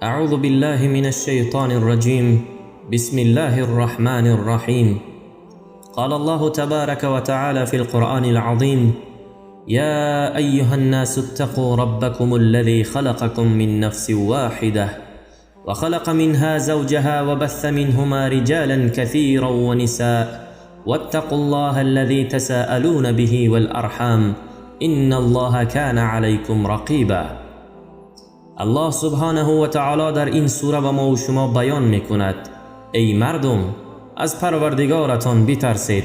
أعوذ بالله من الشيطان الرجيم. بسم الله الرحمن الرحيم. قال الله تبارك وتعالى في القرآن العظيم: يا أيها الناس اتقوا ربكم الذي خلقكم من نفس واحدة وخلق منها زوجها وبث منهما رجالا كثيرا ونساء واتقوا الله الذي تساءلون به والأرحام إن الله كان عليكم رقيبا. الله سبحانه و تعالی در این سوره به ما و شما بیان می کند: ای مردم، از پروردگارتان بترسید،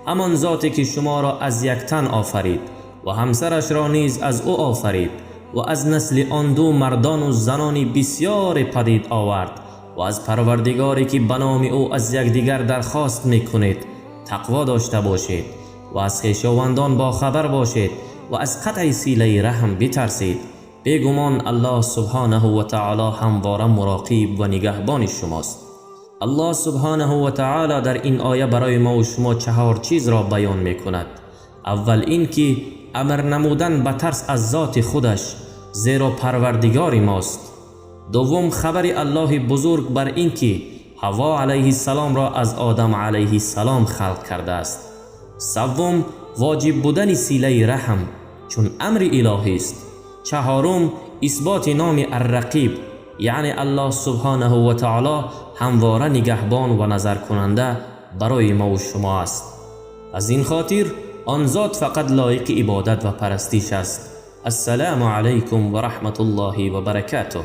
همان ذاتی که شما را از یک تن آفرید و همسرش را نیز از او آفرید و از نسل آن دو مردان و زنان بسیار پدید آورد و از پروردگاری که به نام او از یکدیگر درخواست می کنید تقوا داشته باشید و از خویشاوندان با خبر باشید و از قطع صله رحم بترسید. بیگمان الله سبحانه و تعالی همواره مراقب و نگهبان شماست. الله سبحانه و تعالی در این آیه برای ما و شما چهار چیز را بیان می کند. اول اینکه امر نمودن به ترس از ذات خودش، زیرا پروردگار ماست. دوم، خبر الله بزرگ بر اینکه حوا علیه السلام را از آدم علیه السلام خلق کرده است. سوم، واجب بودن صله رحم، چون امر الهی است. چهارم، اثبات نام الرقیب، یعنی الله سبحانه و تعالی همواره نگهبان و نظر کننده برای ما و شما است. از این خاطر آن ذات فقط لایق عبادت و پرستش است. السلام علیکم و رحمت الله و برکاته.